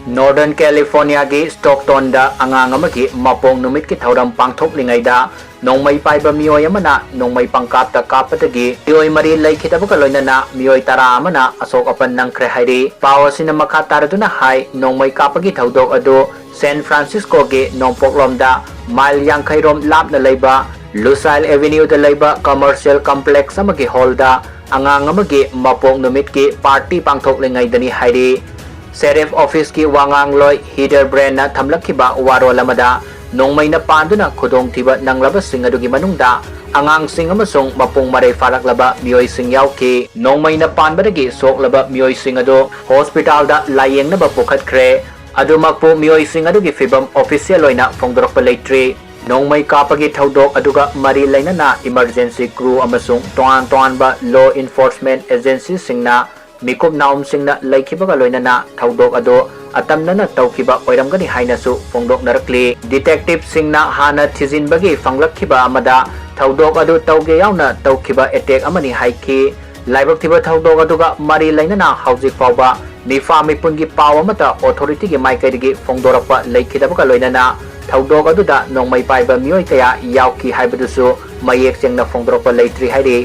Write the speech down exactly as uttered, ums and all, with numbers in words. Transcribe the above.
Northern Californiaꯒꯤ Stocktonꯗ ꯑꯉꯥꯡ ꯑꯃꯒꯤ ꯃꯄꯣꯛ ꯅꯨꯃꯤꯠꯀꯤ ꯊꯧꯔꯝ ꯄꯥꯡꯊꯣꯛꯂꯤꯉꯩꯗ ꯅꯣꯡꯃꯩ ꯄꯥꯏꯕ ꯃꯤꯑꯣꯏ ꯑꯃꯅ ꯅꯣꯡꯃꯩ ꯄꯪꯀꯥꯞꯇ ꯀꯥꯞꯄꯗꯒꯤ ꯃꯤꯑꯣꯏ ꯃꯔꯤ ꯂꯩꯈꯤꯗꯕꯒ ꯂꯣꯏꯅꯅ ꯃꯤꯑꯣꯏ ꯇꯔꯥ ꯑꯃꯅ ꯑꯁꯣꯛ ꯑꯄꯟ ꯅꯪꯈ꯭ꯔꯦ ꯍꯥꯏꯔꯤ꯫ ꯄꯥꯎ ꯑꯁꯤꯅ ꯃꯈꯥ ꯇꯥꯔꯗꯨꯅ ꯍꯥꯏ, ꯅꯣꯡꯃꯩ ꯀꯥꯞꯄꯒꯤ ꯊꯧꯗꯣꯛ ꯑꯗꯨ San Franciscoꯒꯤ ꯅꯣꯡꯄꯣꯛꯂꯣꯝꯗ ꯃꯥꯏꯜ ꯌꯥꯡꯈꯩ ꯔꯣꯝ ꯂꯥꯞꯅ ꯂꯩꯕ Lusail Avenueꯗ ꯂꯩꯕ commercial complex ꯑꯃꯒꯤ hallꯗ ꯑꯉꯥꯡ ꯑꯃꯒꯤ ꯃꯄꯣꯛ ꯅꯨꯃꯤꯠꯀꯤ party ꯄꯥꯡꯊꯣꯛꯂꯤꯉꯩꯗꯅꯤ ꯍꯥꯏꯔꯤ꯫ Sheriff Officeꯀꯤ ꯋꯥꯉꯥꯡꯂꯣꯏ Heather Brandꯅ ꯊꯝꯂꯛꯈꯤꯕ ꯋꯥꯔꯣꯜ ꯑꯃꯗ, ꯅꯣꯡꯃꯩꯅ ꯄꯥꯟꯗꯨꯅ ꯈꯨꯗꯣꯡꯊꯤꯕ ꯅꯪꯂꯕꯁꯤꯡ ꯑꯗꯨꯒꯤ ꯃꯅꯨꯡꯗ ꯑꯉꯥꯡꯁꯤꯡ ꯑꯃꯁꯨꯡ ꯃꯄꯨꯡ ꯃꯔꯩ ꯐꯥꯔꯛꯂꯕ ꯃꯤꯑꯣꯏꯁꯤꯡ ꯌꯥꯎꯈꯤ꯫ ꯅꯣꯡꯃꯩꯅ ꯄꯥꯟꯕꯗꯒꯤ ꯁꯣꯛꯂꯕ ꯃꯤꯑꯣꯏꯁꯤꯡ ꯑꯗꯨ hospitalꯗ ꯂꯥꯌꯦꯡꯅꯕ ꯄꯨꯈꯠꯈ꯭ꯔꯦ꯫ ꯑꯗꯨꯃꯛꯄꯨ ꯃꯤꯑꯣꯏꯁꯤꯡ ꯑꯗꯨꯒꯤ ꯐꯤꯕꯝ official ꯑꯣꯏꯅ ꯐꯣꯡꯗꯣꯔꯛꯄ ꯂꯩꯇ꯭ꯔꯤ꯫ ꯅꯣꯡꯃꯩ ꯀꯥꯞꯄꯒꯤ ꯊꯧꯗꯣꯛ ꯑꯗꯨꯒ ꯃꯔꯤ ꯂꯩꯅꯅ emergency crew ꯑꯃꯁꯨꯡ ꯇꯣꯉꯥꯟ ꯇꯣꯉꯥꯟꯕ law enforcement agencyꯁꯤꯡꯅ ꯃꯤꯀꯨꯞ ꯅꯥꯎꯝꯁꯤꯡꯅ ꯂꯩꯈꯤꯕꯒ ꯂꯣꯏꯅꯅ ꯊꯧꯗꯣꯛ ꯑꯗꯨ ꯑꯇꯝꯅꯅ ꯇꯧꯈꯤꯕ ꯑꯣꯏꯔꯝꯒꯅꯤ ꯍꯥꯏꯅꯁꯨ ꯐꯣꯡꯗꯣꯛꯅꯔꯛꯂꯤ꯫ Detectiveꯁꯤꯡꯅ ꯍꯥꯟꯅ ꯊꯤꯖꯤꯟꯕꯒꯤ ꯐꯪꯂꯛꯈꯤꯕ ꯑꯃꯗ ꯊꯧꯗꯣꯛ ꯑꯗꯨ ꯇꯧꯒꯦ ꯌꯥꯎꯅ ꯇꯧꯈꯤꯕ attack ꯑꯃꯅꯤ ꯍꯥꯏꯈꯤ꯫ ꯂꯥꯏꯕꯛ ꯊꯤꯕ ꯊꯧꯗꯣꯛ ꯑꯗꯨꯒ ꯃꯔꯤ ꯂꯩꯅꯅ ꯍꯧꯖꯤꯛ ꯐꯥꯎꯕ ꯃꯤꯐꯥ ꯃꯤꯄꯨꯟꯒꯤ ꯄꯥꯎ ꯑꯃꯠꯇ authorityꯒꯤ ꯃꯥꯏꯀꯩꯗꯒꯤ ꯐꯣꯡꯗꯣꯔꯛꯄ ꯂꯩꯈꯤꯗꯕꯒ ꯂꯣꯏꯅꯅ ꯊꯧꯗꯣꯛ ꯑꯗꯨꯗ ꯅꯣꯡꯃꯩ ꯄꯥꯏꯕ ꯃꯤꯑꯣꯏ ꯀꯌꯥ ꯌꯥꯎꯈꯤ ꯍꯥꯏꯕꯗꯨꯁꯨ ꯃꯌꯦꯛ ꯁꯦꯡꯅ ꯐꯣꯡꯗꯣꯔꯛꯄ ꯂꯩꯇ꯭ꯔꯤ ꯍꯥꯏꯔꯤ꯫